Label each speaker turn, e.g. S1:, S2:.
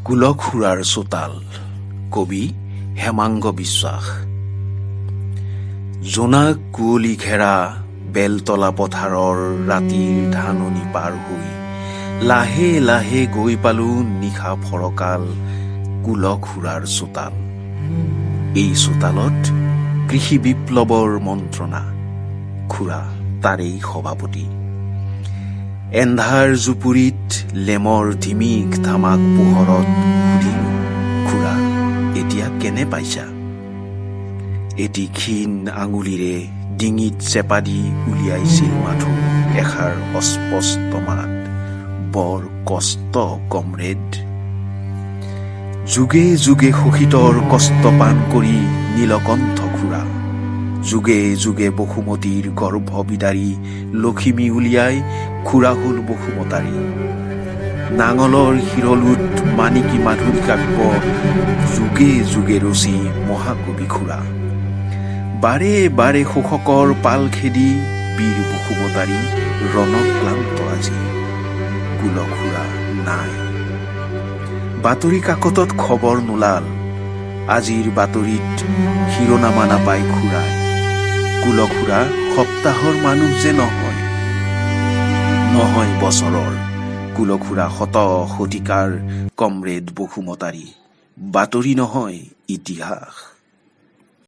S1: কুলক খুৰাৰ চোতাল। কবি হেমাংগ বিশ্বাস। জোনাক কুঁৱলী ঘেৰা বেলতলা পথাৰৰ ৰাতিৰ ধাননি পাৰ হৈ লাহে লাহে গৈ পালো নিশা ফৰকাল কুলক খুৰাৰ চোতাল। এই চোতালত কৃষি বিপ্লৱৰ মন্ত্ৰণা, খুৰা তাৰেই সভাপতি। এন্ধাৰ জুপুৰিত লেমৰ ধিমিক ধামাক পোহৰত সুধিলো, "খুৰা, এতিয়া কেনে পাইছা?" এটি ক্ষীণ আঙুলিৰে ডিঙিত চেপা দি উলিয়াইছিল মাথো এষাৰ অস্পষ্ট মাত, "বৰ কষ্ট, কমৰেড।" যুগে যুগে শোষিতৰ কষ্ট পান কৰি নীলকণ্ঠ খুৰা, যুগে যুগে বসুমতীৰ গৰ্ভ বিদাৰি লখিমী উলিয়াই খুৰা হ'ল বসুমতাৰী। নাঙলৰ সীৰলুত মানিকী মাধুৰী কাব্য যুগে যুগে ৰচি মহাকবি খুৰা। বাৰে বাৰে শোষকৰ পাল খেদি বীৰ বসুমতাৰী ৰণক্লান্ত আজি। কুলখুৰা নাই। বাতৰি কাকতত খবৰ নোলাল। আজিৰ বাতৰিত শিৰোনামা নাপায় খুৰাই। কুলখুৰা সপ্তাহৰ মানুহ যে নহয়, নহয় বছৰৰ। কুলখুৰা শত শতিকাৰ কমৰেড বসুমতাৰী। বাতৰি নহয়, ইতিহাস।